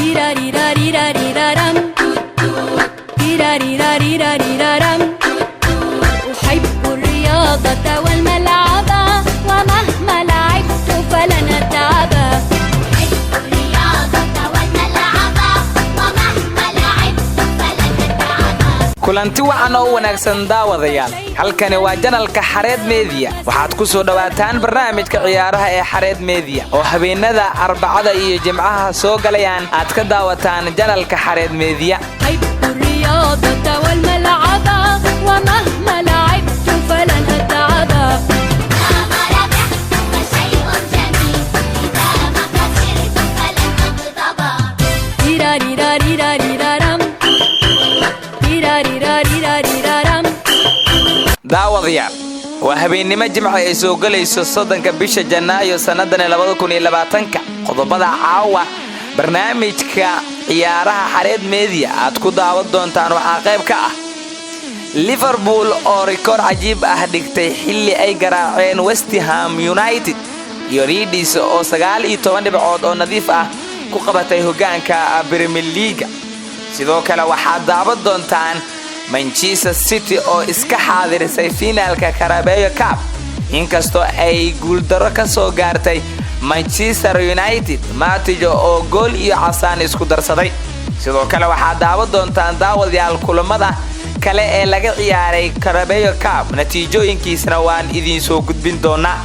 تيراريراريراريرارم، تيراريراريراريرارم. أحب الرياضة والملعب، ومهما لعبت فلن أتعب. أحب الرياضة والملعب، ومهما لعبت فلن أتعب. Kulanti wacan oo wanaagsan, daawadayaal. Halkani waa channelka Xareed Media. Waxaad ku soo dhowaataan barnaamijka ciyaaraha ee Xareed Media, oo habeenada Arbacada iyo Jimcaha soo galayaan aad ka daawataan channelka Xareed Media. أحب الرياضة والملعب، ومهما لعبت فلن أتعب. إذا ما ربحت فشيء جميل، إذا ما خسرت فلن أغضب. تيراريراريراريرارم، تيراريراريراريرارم. Daawadayaal, waa habeennimo Jimca ay soo gelayso 30-ka bisha Janaayo, sannadani 2020-ka. Qodobada caawa barnaamijka ciyaaraha Xareed Media aad ku daawan doontaan waxaa qayb ka ah Liverpool oo rikoor cajiib ah dhigtay xilli ay garaaceen West Ham United, iyo Reds oo 19 dhibcood oo nadiif ah ku qabatay hoggaanka Premier Leaguega. Sidoo kale waxaad daawan doontaan Manchester City oo iska xaadirisay finaalka Carabao Cup, inkastoo ay guuldarro ka soo gaartay Manchester United, Matic oo gool iyo casaan isku darsaday. Sidoo kale waxaad daawan doontaan, daawadayaal, kulamada kale ee laga ciyaaray Carabao Cup, natiijooyinkiisna waan idiin soo gudbin doonaa.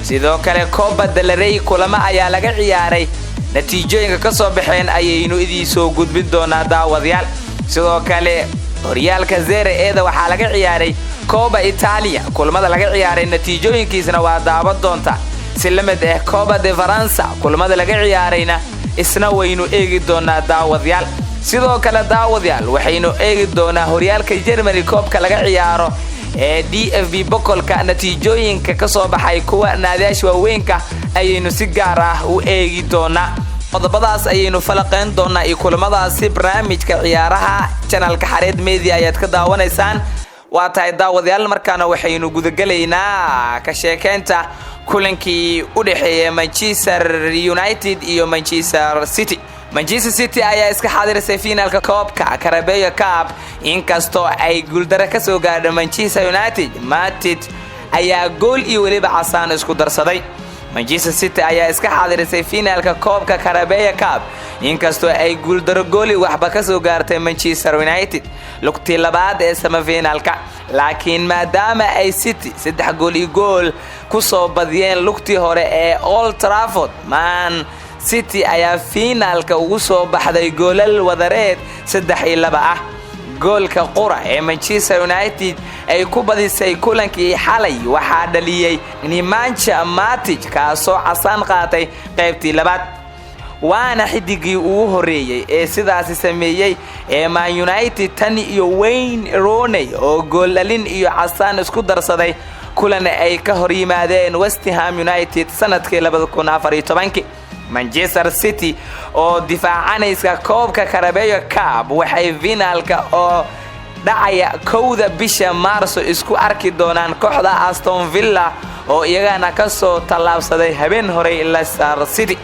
Sidoo kale Copa del Rey kulamo ayaa laga ciyaaray, natiijooyinka ka soo baxeen ayaynu idiin soo gudbin doonaa, daawadayaal. Sidoo kale horyaalka Serie A-da waxaa laga ciyaaray Coppa Italia, kulamada laga ciyaaray natiijooyinkiisna waa daawan doonta. Si la mid ah Coupe de France kulamada laga ciyaarayna isna waynu eegi doonaa, daawadayaal. Sidoo kale, daawadayaal, waxaynu eegi doonaa horyaalka Germany koobka laga ciyaaro ee DFB Pokalka, natiijooyinka ka soo baxay kuwa naadiyaasha waaweynka ayaynu si gaar ah u eegi doonaa. Qodobadaas ayaynu falaqayn doonaa iyo kulamadaasi. Barnaamijka ciyaaraha channelka Xareed Media ayaad ka daawanaysaan. Waa tahay, daawadayaal, markaana waxaynu gudagelaynaa ka sheekeynta kulankii u dhexeeya Manchester United iyo Manchester City. Manchester City ayaa iska xaadirisay finaalka koobka Carabao Cup, inkastoo ay guuldaro ka soo gaadho Manchester United. Matic ayaa gool iyo weliba casaan isku darsaday. Manchester City ayaa iska xaadirisay finaalka koobka Carabao Cup, inkastoo ay guuldaro gooli waxba ka soo gaartay Manchester United lugtii labaad ee semifinaalka. Laakiin maadaama ay City 3 gool iyo gool ku soo badiyeen lugtii hore ee Old Trafford, Man City ayaa fiinaalka ugu soo baxday goolal wadareed 3-2 ah. Goolka qura ee Manchester United ay ku badisay kulankii xalay waxaa dhaliyey Nemanja Matic, kaasoo casaan qaatay qaybtii labaad, waana xidigii ugu horreeyey ee sidaasi sameeyey ee Man United tan iyo Wayne Rooney oo gooldhalin iyo casaan isku darsaday kulan ay ka hor yimaadeen West Ham United sanadkii 2014-kii. Manchester City oo difaacanaysa koobka Carabao Cup waxay finaalka oo dhacaya 1-da bisha Maarso isku arki doonaan kooxda Aston Villa, oo iyagana kasoo tallaabsaday habeen horey Leicester City.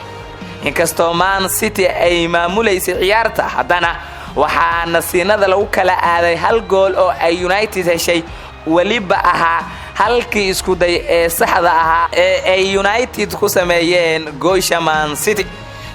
Inkastoo Man City ay maamulaysay ciyaarta, haddana waxaa nasiinada lagu kala aaday hal gool oo ay United heshay, weliba ahaa halkii iskuday ee saxda ahaa ee ay United ku sameeyeen goosha Man City.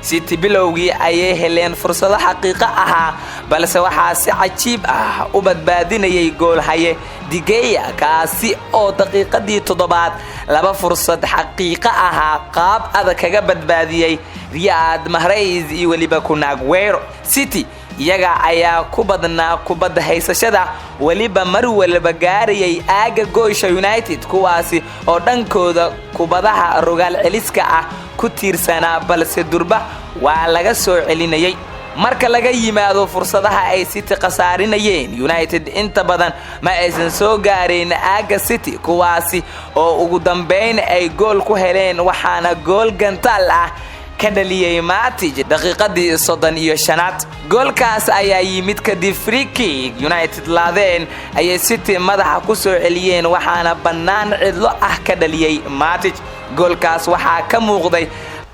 City bilowgii ayay heleen fursado xaqiiqo ahaa, balse waxaa si cajiib ah u badbaadinayay goolhaye De Gea, kaasi oo daqiiqadii 7aad laba fursad xaqiiqo ahaa qaab adag kaga badbaadiyey Riyad Mahrez iyo weliba Kun Aguero. City iyaga ayaa ku badnaa kubadda haysashada, weliba mar waliba gaarayay aagga goosha United, kuwaasi oo dhankooda kubadaha rogaal celiska ah ku tiirsanaa, balse durba waa laga soo celinayay. Marka laga yimaado fursadaha ay City khasaarinayeen, United inta badan ma aysan soo gaarayn aagga City, kuwaasi oo ugu dambeyn ay gool ku heleen, waxaana gool gantaal ah ka dhaliyey Matic daqiiqadii 35aad. Goolkaas ayaa yimid kadib free kick United laadeen ayay City madaxa ku soo celiyeen, waxaana bannaan cidlo ah ka dhaliyey Matic. Goolkaas waxaa ka muuqday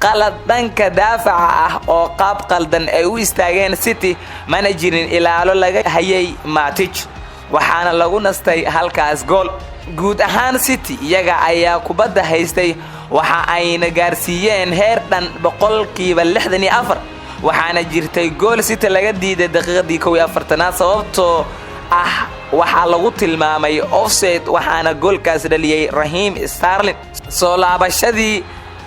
Qalad dhanka daafaca ah oo qaab qaldan ay u istaageen City, mana jirin ilaalo laga hayay Matic, waxaana lagu nastay halkaas gool. Guud ahaan City iyaga ayaa kubadda haystay, waxa ayna gaarsiiyeen heer dhan 64%, waxaana jirtay gool City laga diiday daqiiqadii 41aad, sababtoo ah waxaa lagu tilmaamay offside, waxaana goolkaas dhaliyey Raheem Sterling. Soo laabashadii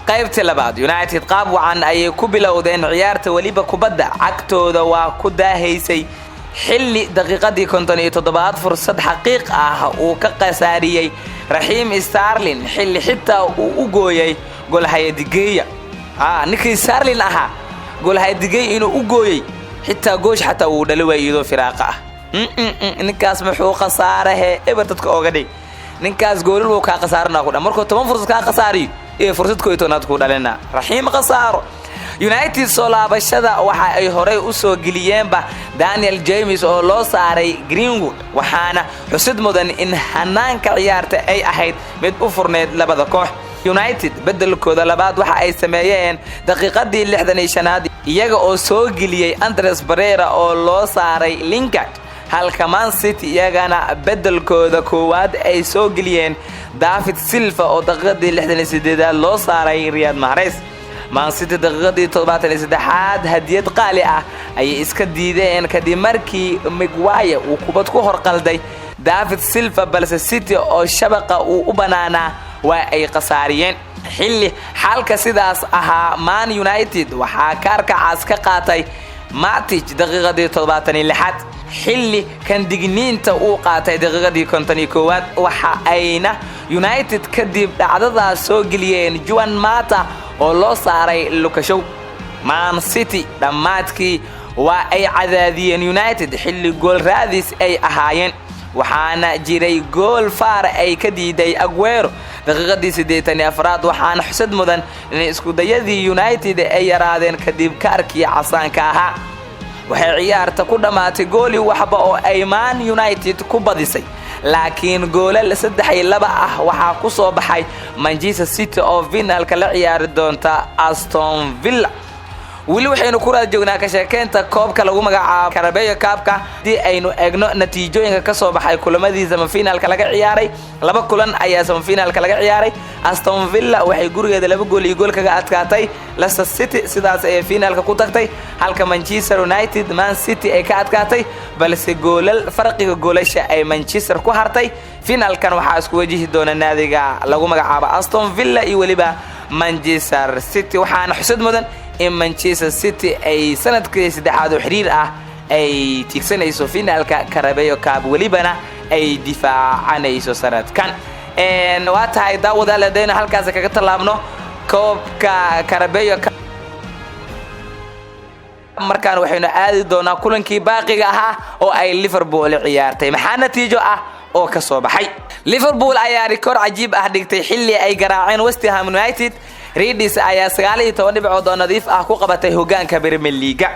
qaybtii labaad, United qaab wacan ayay ku bilowdeen ciyaarta, weliba kubadda cagtooda waa ku daahaysay, xilli daqiiqadii 57aad fursad xaqiiq ah uu ka khasaariyey Raheem Sterling, xilli xitaa uu u gooyay golhaya De Gea. Ninkii Sterling ahaa golhaya De Gea inuu u gooyey, xitaa goosh xataa wuu dhali waayay iyadoo firaaqa ah. Ninkaas muxuu khasaarahe eber dadka ooga dhig. Ninkaas goolal wuu kaa khasaarana ku dhan. Markuu 10 fursad kaa khasaariyo iyo fursad 11aad ku dhalina, Raheem khasaaro. United soo laabashada waxa ay horey u soo geliyeenba Daniel James oo loo saaray Greenwood, waxaana xusid mudan in hanaanka ciyaarta ay ahayd mid u furneyd labada koox. United beddelkooda labaad waxa ay sameeyeen daqiiqadii 65aad, iyaga oo soo geliyey Andreas Pereira oo loo saaray Lingard, halka Man City iyagana beddelkooda koowaad ay soo geliyeen David Silva oo daqiiqadii 68aad loo saaray Riyad Mahrez. Man City daqiiqadii 73aad hadiyad qaali ah ayay iska diideen, kadib markii Maguire uu kubad ku horqalday David Silva, balse City oo shabaqa uu u bannaanaa waa ay khasaariyeen. Xilli xalka sidaas ahaa, Man United waxaa kaarka cas ka qaatay Matic daqiiqadii 76aad, xilli kandigniinta uu qaatay daqiiqadii 51aad, waxa ayna United kadib dhacdadaas soo geliyeen Juan Mata oo loo saaray Luke Shaw. Man City dhammaadkii waa ay cadaadiyeen United, xilli gool raadis ay ahaayeen, waxaana jiray gool VAR ay ka diiday Aguero daqiiqadii 84aad, waxaana xusad mudan in iskudayadii United ay yaraadeen kadib kaarkii casaanka ahaa. Waxay ciyaarta ku dhammaatay gooli waxba oo ay Man United ku badisay, laakiin goolal 3-2 ah waxaa ku soo baxay Manchester City oo finaalka la ciyaari doonta Aston Villa. Weli waxaynu ku raad joognaa ka sheekeynta koobka lagu magacaabo Carabao Cup-ka. Haddii aynu eegno natiijooyinka ka soo baxay kulamadii semifinaalka laga ciyaaray, laba kulan ayaa semifinaalka laga ciyaaray. Aston Villa waxay gurigeeda 2 gool iyo gool kaga adkaatay Leicester City, sidaas ayay finaalka ku tagtay, halka Manchester United Man City ay ka adkaatay, balse goolal farqiga goolasha ay Manchester ku hartay. Finaalkan waxaa isku wajihi doona naadiga lagu magacaabo Aston Villa iyo weliba Manchester City, waxaana xusad mudan in Manchester City ay sanadkii saddexaad oo xiriir ah ay tiigsanayso finaalka Carabao Cup, welibana ay difaacanayso sanadkan. Waa tahay, daawadaal, hadaynu halkaas kaga tallaabno koobka Carabao, markaan waxaynu aadi doonaa kulankii baaqiga ahaa oo ay Liverpool ciyaartay. Maxaa natiijo ah oo ka soo baxay? Liverpool ayaa rikoor cajiib ah dhigtay xilli ay garaaceen West Ham United. Reds ayaa 19 dhibcood oo nadiif ah ku qabatay hogaanka Premier League.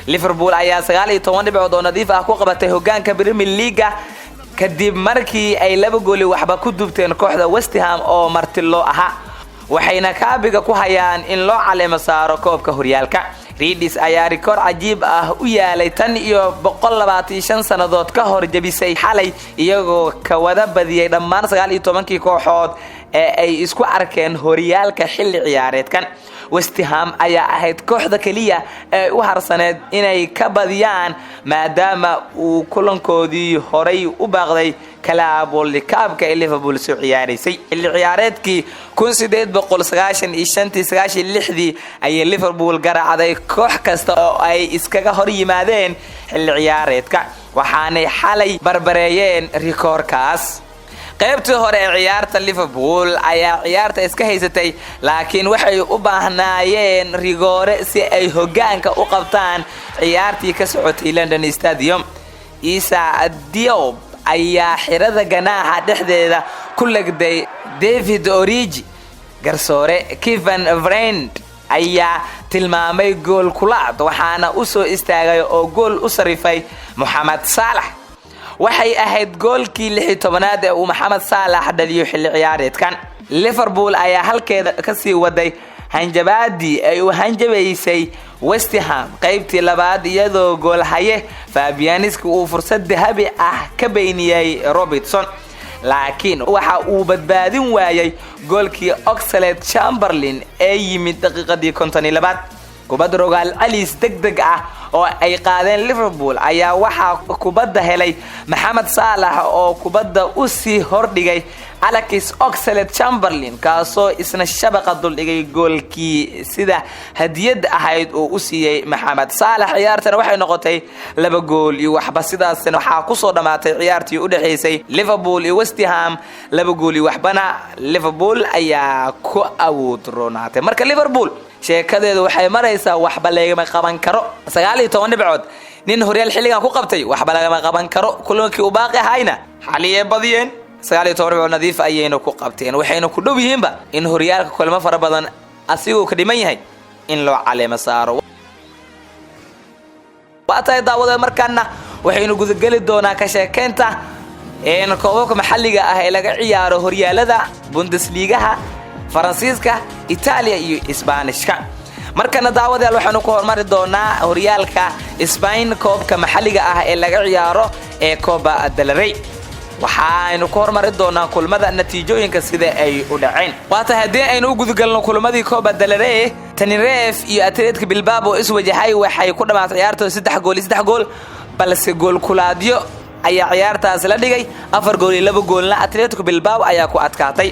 Liverpool ayaa 19 dhibcood oo nadiif ah ku qabatay hogaanka Premier League, kadib markii ay 2 gooli waxba ku dubteen kooxda West Ham oo marti loo ahaa, waxayna kaabiga ku hayaan in loo caleemo saaro koobka horyaalka. Reds ayaa rikoor cajiib ah u yaalay tan iyo 125 sannadood ka hor jebisay xalay, iyagoo ka wada badiyey dhammaan 19kii kooxood ee ay isku arkeen horyaalka xilli ciyaareedkan. West Ham ayaa ahayd kooxda keliya ee u harsaneed inay ka badiyaan, maadaama uu kulankoodii horay u baaqday Club World Cup-ka ee Liverpool soo ciyaaraysay. Xilli ciyaareedkii 1895-tii 96-dii ayay Liverpool garaacday koox kasta oo ay iskaga hor yimaadeen xilli ciyaareedka, waxaanay xalay barbareeyeen rikoorkaas. Qaybtii hore ee ciyaarta Liverpool ayaa ciyaarta iska haysatay, laakiin waxay u baahnaayeen rigoore si ay hoggaanka u qabtaan ciyaartii ka socotay London Stadium. Issa Diop ayaa xirada ganaaxa dhexdeeda ku legday David Origi. Garsoore Kevin Friend ayaa tilmaamay gool kulaad, waxaana u soo istaagay oo gool u sarifay Moxamed Saalax. Waxay ahayd goolkii 16aad ee uu Maxamed Saalax dhaliyo xilli ciyaareedkan. Liverpool ayaa halkeeda kasii waday Hanjabaadii ay u hanjabaysay West Ham qaybtii labaad, iyadoo goolhaye Fabianski uu fursad dahabi ah ka beyniyey Robertson, laakiin waxa uu badbaadin waayay goolkii Oxlade Chamberlin ee yimid daqiiqadii 52aad. Kubadda rogaal celis deg deg ah oo ay qaadeen Liverpool ayaa waxaa kubadda helay Maxamed Saalax oo kubadda u sii hordhigay Alex Oxlade Chamberlin, kaasoo isna shabaqa duldhigay goolkii sida hadiyad ahayd uu u siiyey Maxamed Saalax. Ciyaartana waxay noqotay 2-1. Sidaasna waxaa kusoo dhammaatay ciyaartii u dhexaysay Liverpool iyo West Ham, 2-1na Liverpool ayaa ku awood roonaatay. Marka Liverpool sheekadeedu waxay maraysaa waxba lagama qaban karo. 19 dhibcood nin horyaal xilligan ku qabtay, waxba lagama qaban karo. Kulankii u baaqi ahayna xaliyay badiyeen, 19 dhibcood nadiif ayayna ku qabteen. Waxayna ku dhow yihiinba in horyaalka kulamo fara badan asigoo ka dhiman yahay in loo caleemo saaro. Waa tahay, daawada, markaana waxaynu gudageli doonaa ka sheekeynta koobabka maxalliga ah ee laga ciyaaro horyaalada Bundesligaha, Faransiiska, Itaaliya iyo Isbaanishka. Markana, daawadayaal, waxaanu ku hormari doonaa horyaalka Sbain, koobka maxalliga ah ee laga ciyaaro ee Copa del Rey. Waxaaynu ku hormari doonaa kulmada natiijooyinka sida ay u dhaceen. Waata haddii aynu u gudagalno kulmadii Copa del Rey, Tenerife iyo Athletic Bilbao oo iswajahay waxay ku dhamaatay ciyaartooda 3 gool iyo 3 gool, balse goolkulaadyo ayaa ciyaartaas la dhigay. 4 gool iyo 2 goolna Atletico Bilbao ayaa ku adkaatay.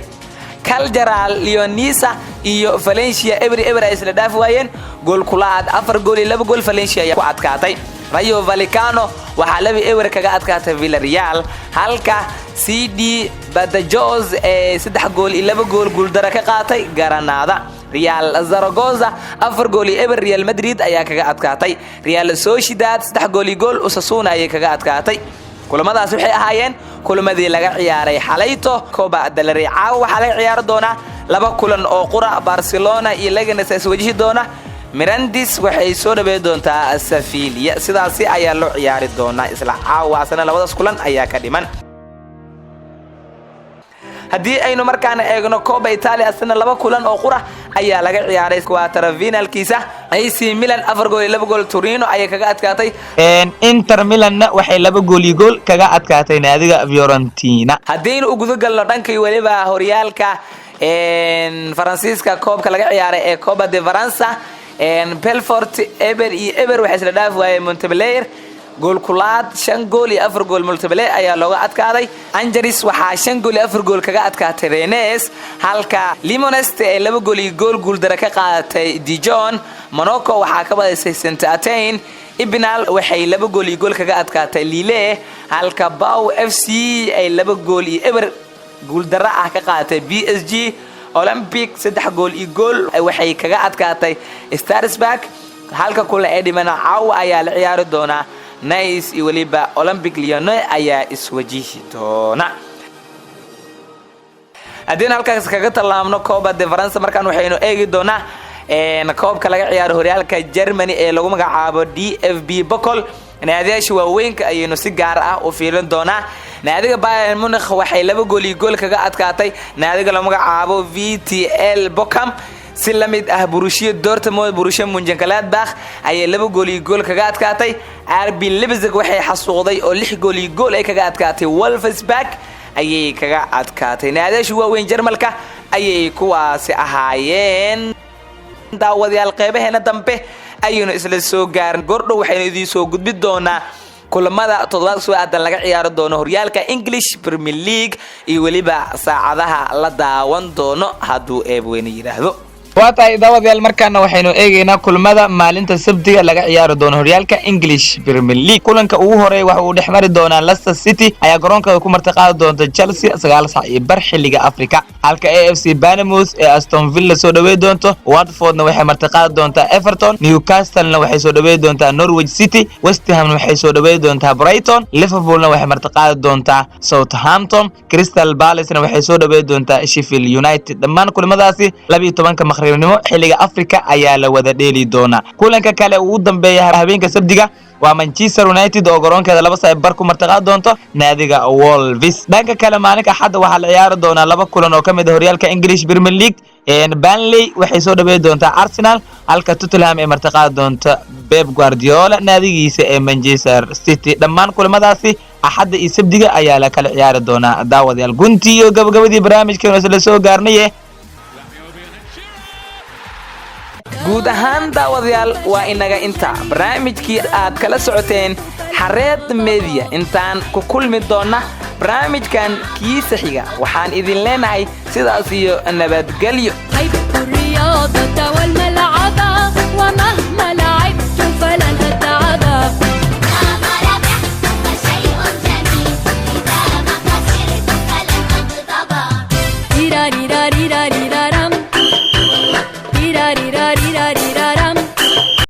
Cultural Leonesa iyo Valencia 0-0 ay isla dhaafi waayeen. Goolkulaad 4 gool iyo 2 gool Valencia ayaa ku adkaatay. Rayo Vallecano waxaa 2-0 kaga adkaatay Villarreal, halka CD Badajoz ee 3 gool iyo 2 gool guuldara ka qaatay Granada. Real Zaragoza 4-0 Real Madrid ayaa kaga adkaatay. Real Sociedad 3-1 Osasuna ayay kaga adkaatay. Kulamadaas waxay ahaayeen kulamadii laga ciyaaray xalayto Copa del Rey. Caawa waxaa laga ciyaari doonaa laba kulan oo qura. Barcelona iyo Leganes iswajihi doona. Mirandés waxay soo dhaweyn doontaa Sevilla. Sidaasi ayaa loo ciyaari doonaa isla caawa, asna labadaas kulan ayaa ka dhiman. Haddii aynu markaana eegno Copa Italia, asna laba kulan oo qura ayaa laga ciyaaray. Quarter finalkiisa AC Milan 4 gool iyo 2 gool Torino ayay kaga adkaatay. Inter Milanna waxay 2-1 kaga adkaatay naadiga Fiorentina. Haddaynu u guda galno dhankii weliba horyaalka Faransiiska, koobka laga ciyaaray ee Copa de Faransa, Belfort 0-0 waxay isla dhaafi waayeen Montpellier. Goolkulaad 5 gool iyo 4 gool Montpellier ayaa looga adkaaday. Angers waxaa 5 gool iyo 4 gool kaga adkaatay Rennes, halka Limonest ee 2-1 guuldara ka qaadatay Dijon. Monaco waxaa ka badisay Saint Etienne. Epinal waxay 2-1 kaga adkaatay Lille, halka Pau FC ay 2-0 guuldaro ah ka qaadatay PSG. Olympic 3-1 waxay kaga adkaatay Strasbourg. Halka kula ee dhimana caawa ayaa la ciyaari doonaa. Nice iyo weliba Olympique Lyonnais ayaa iswajihi doona. Haddiinu halkaas kaga tallaabno Copa de Faransa, markaan waxaynu eegi doonaa koobka laga ciyaaro horyaalka Germany ee lagu magacaabo DFB Pokal. Naadiyaasha waaweynka ayaynu si gaar ah u fiirin doonaa. Naadiga Bayern Munich waxay 2-1 kaga adkaatay naadiga lagu magacaabo VfL Bochum. Si la mid ah Borussia Dortmund, Borussia Mönchengladbach ayay 2-1 kaga adkaatay. RB Leipzig waxay xasuuqday oo 6-1 ay kaga adkaatay Wolfsburg ayay kaga adkaatay. Naadiyaasha waaweyn Jarmalka ayay kuwaasi ahaayeen. Daawadayaal, qeybaheena dambe ayaynu isla soo gaarin. Goordhow waxaynu idiin soo gudbin doonaa kulamada toddobaadka soo aadan laga ciyaari doono horyaalka English Premier League iyo weliba saacadaha la daawan doono, hadduu Eebweyne yidhaahdo. Waa tahay, daawadayaal, markaana waxaynu eegaynaa kulmada maalinta Sabtiga laga ciyaari doono horyaalka English Premier League. Kulanka ugu horeeya waxa uu dhex mari doonaa Leicester City ayaa garoonkeeda ku martiqaadi doonta Chelsea 9:30 xilliga Africa, halka AFC Bournemouth ee Aston Villa soo dhaweyn doonto. Watfordna waxay martiqaadi doontaa Everton. Newcastlena waxay soo dhaweyn doontaa Norwich City. West Hamna waxay soo dhaweyn doontaa Brighton. Liverpoolna waxay martiqaadi doontaa Southampton. Crystal Palacena waxay soo dhaweyn doontaa Sheffield United. Dhammaan kulamadaasi 12-ka maqribnimo xilliga Africa ayaa la wada dheeli doonaa. Kulanka kale ugu dambeeya habeenka Sabdiga Waa Manchester United oo garoonkeeda 2 saac bar ku martiqaadi doonto naadiga Wolves. Dhanka kale, maalinka Axadda waxaa la ciyaari doonaa laba kulan oo ka mid ah horyaalka English Premier League. Burnley waxay soo dhaweyn doontaa Arsenal, halka Tottenham ay martiqaadi doonto Pep Guardiola naadigiisa ee Manchester City. Dhammaan kulamadaasi Axadda iyo Sabdiga ayaa la kala ciyaari doonaa. Daawadayaal, guntii iyo gabagabadii barnaamijkeenu isla soo gaarnaye. Guud ahaan, daawadayaal, waa inaga inta barnaamijkii aad kala socoteen Xareed Media. Intaan ku kulmi doonna barnaamijkan kiisa xiga, waxaan idin leenahay sidaas iyo nabadgelyo. أحب الرياضة والملعبة، ومهما لعبت فلن أتعب.